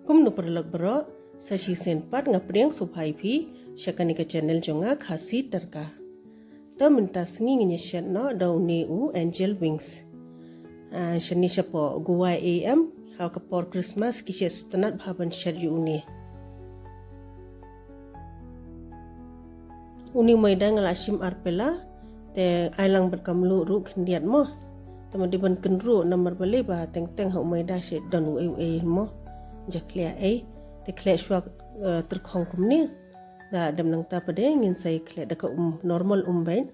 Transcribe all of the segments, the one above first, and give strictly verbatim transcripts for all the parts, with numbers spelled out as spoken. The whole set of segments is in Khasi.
Kumno paralok baroh, sa shisien pat nga pdiang sngewbha ïa phi sha kane ka channel jong nga, Khasi Tyrka. Te mynta sngi ngin ïa shet noh da une u angel wings. Ah, shane shapoh Goa A M, ha ka por Christmas ki shet sngewtynnat bha ban shet ïa une. Une u maida nga la shim ar pela, te ai lang bad ka mluh ruh khyndiat mo. Te ma dei ban kynruh namar balei ba teng teng ha u maida shet don uei uei mo. Ja khleh ei, te khleh shuwa, eh, tyrkhong kumne. Da dem nangta pat de ngin sa ïa khleh da ka um normal um beit.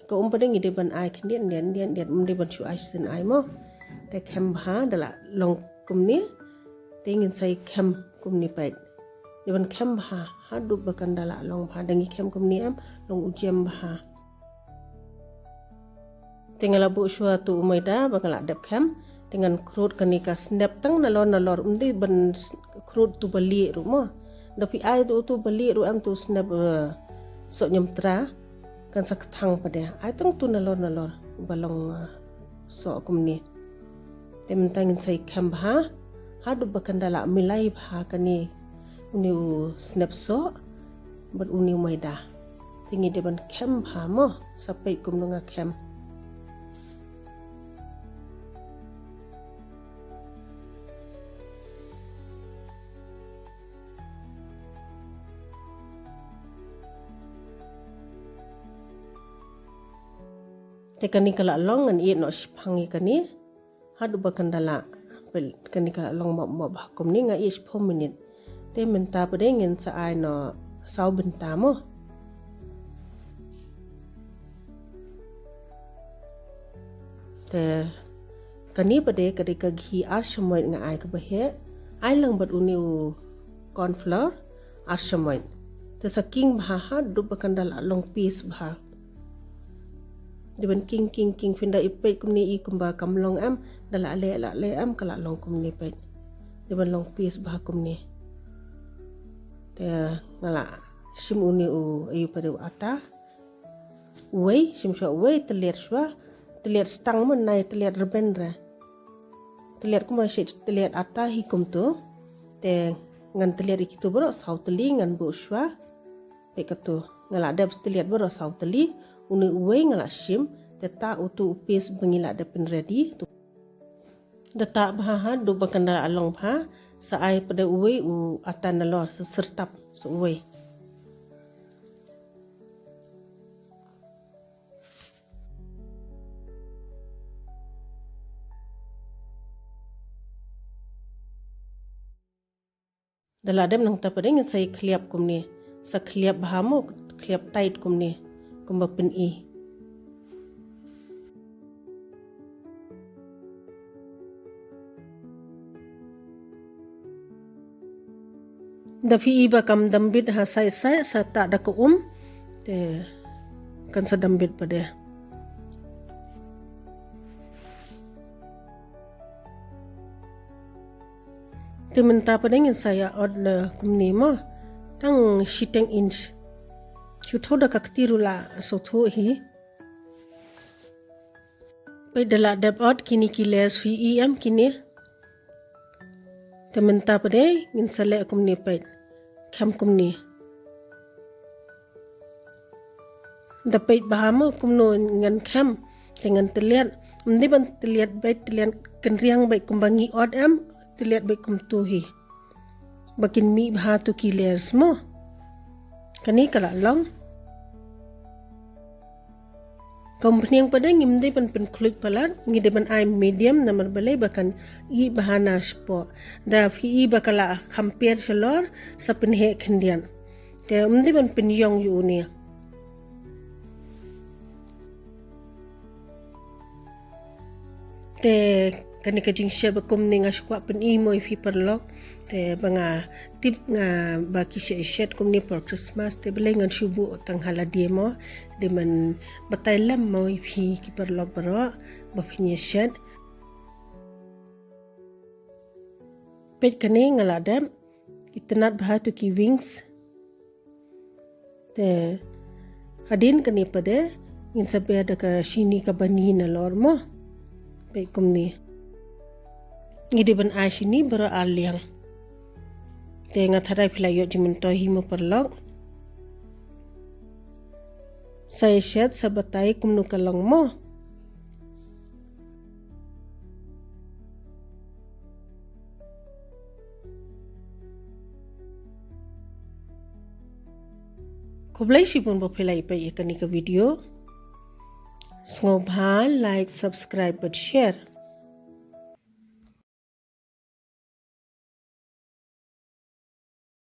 Ka um pat de ngi dei ban ai khyndiat khyndiat khyndiat, ym dei ban shu ai shisien ai mo. Te khem bha da la long kumne. Te ngin sa ïa khem kumne pat. Dei ban khem bha haduh ba kan da la long bha, da ngi khem kumne em long u jem bha. Te nga la buh shuwa tu u maida ba nga la dep khem. Te ngan khrud kane ka snep tang nalor nalor, ym dei ban s-, khrud tu ba lieh ruh mo. Da phi ai tu, tu ba lieh ruh em tu snep, eh, soh ñiamtra, kan sa kthang pat de. Ai tang tu nalor nalor ba long, eh, soh kumne. Te mynta ngin sa ïa khem bha haduh ba kan da la milai bha kane, une u snep soh bad une u maida. Te ngi dei ban khem bha mo, sa peit kumno nga khem. Te kane ka la long, ngan ïeh noh shiphang ïa kane. Haduh ba kan da la, peit kane ka la long mop mop bha kumne, nga ïeh shiphew minit. Te mynta pat de ngin sa ai noh saw bynta mo. Te kane pat de ka dei ka ghee ar shamoit nga ai kaba heh. Ai lang bad une u corn flour ar shamoit. Te sa king bha haduh ba kan da la long paste bha. Dei ban king king king, phin da ïa peit kumne i kumba kam long em, da la leh la leh em, ka la long kumne peit. Dei ban long paste bha kumne. Te nga la shim une u, aiu pat de u ata. Uwei, shim shuwa uwei, tylliat shuwa, tylliat stang mo, nai tylliat rben re. Tylliat kumba shi tylliat ata hi kumtu. Te ngan tylliat ïa kitu baroh saw tylli, ngan buh shuwa. Peit katu, nga la dep tylliat baroh saw tylli, une uwei nga la shim, te ta utu u paste ba ngi la dep pynready tu. Da ta bha haduh ba kan da la long bha, sa ai pat de uwei u ata nalor, sa syrtap sa uwei. Da la dep nangta pat de ngin sa ïa khliap kumne. Sa khliap bha mo, khliap tight kumne. Kumba pyni. Da phi i ba kam dambit ha side side, sa ta da ka um. Te kan sa dambit pat de. Te mynta pat de ngin sa ïa ot da kumne mo. Tang shiteng inch. Shu thoh da ka kti ruh la shu thoh hi. Peit da la dep ot kine ki layers, phi i em kine. Te mynta pat de ngin sa leh kumne peit. Khem kumne. Da peit bha mo kumno ngan khem, te ngan tylliat. Ym dei ban tylliat beit, tylliat kynriang beit kumba ngi ot em, tylliat beit kumtu hi. Ba kin mih bha tu ki layers mo. Kane ka la long. Ka umphniang pat de ngim dei ban pynkhluit palat, ngi dei ban ai medium namar balei ba kan ih bha na shapoh. Da phi i ba ka la kham per shalor, sa pynheh khyndiat. Te ym dei ban pynïong ïa une. Te kane ka jingshet ba kumne nga shu kwah pyni mo ïa phi paralok. Te ba nga tip nga ba ki shet shet kumne por Christmas, te balei ngan shu buh tang ha lade mo. Dei ban batai lem mo ïa phi ki paralok baroh ba phin ïa shet. Peit kane nga la dep. Itynnad bha tu ki wings. Te hadien kane pat de ngin sa ber da ka shini kaba ni nalor mo. Peit kumne. Ngi dei ban ai shini baroh ar liang. Te nga tharai phi la ïoh jingmyntoi hi mo paralok. Sa ïa shet sa batai kumno ka long mo. Khublei shibun ba phi la ïa peit ïa kane ka video. Sngewbha like, subscribe bad share.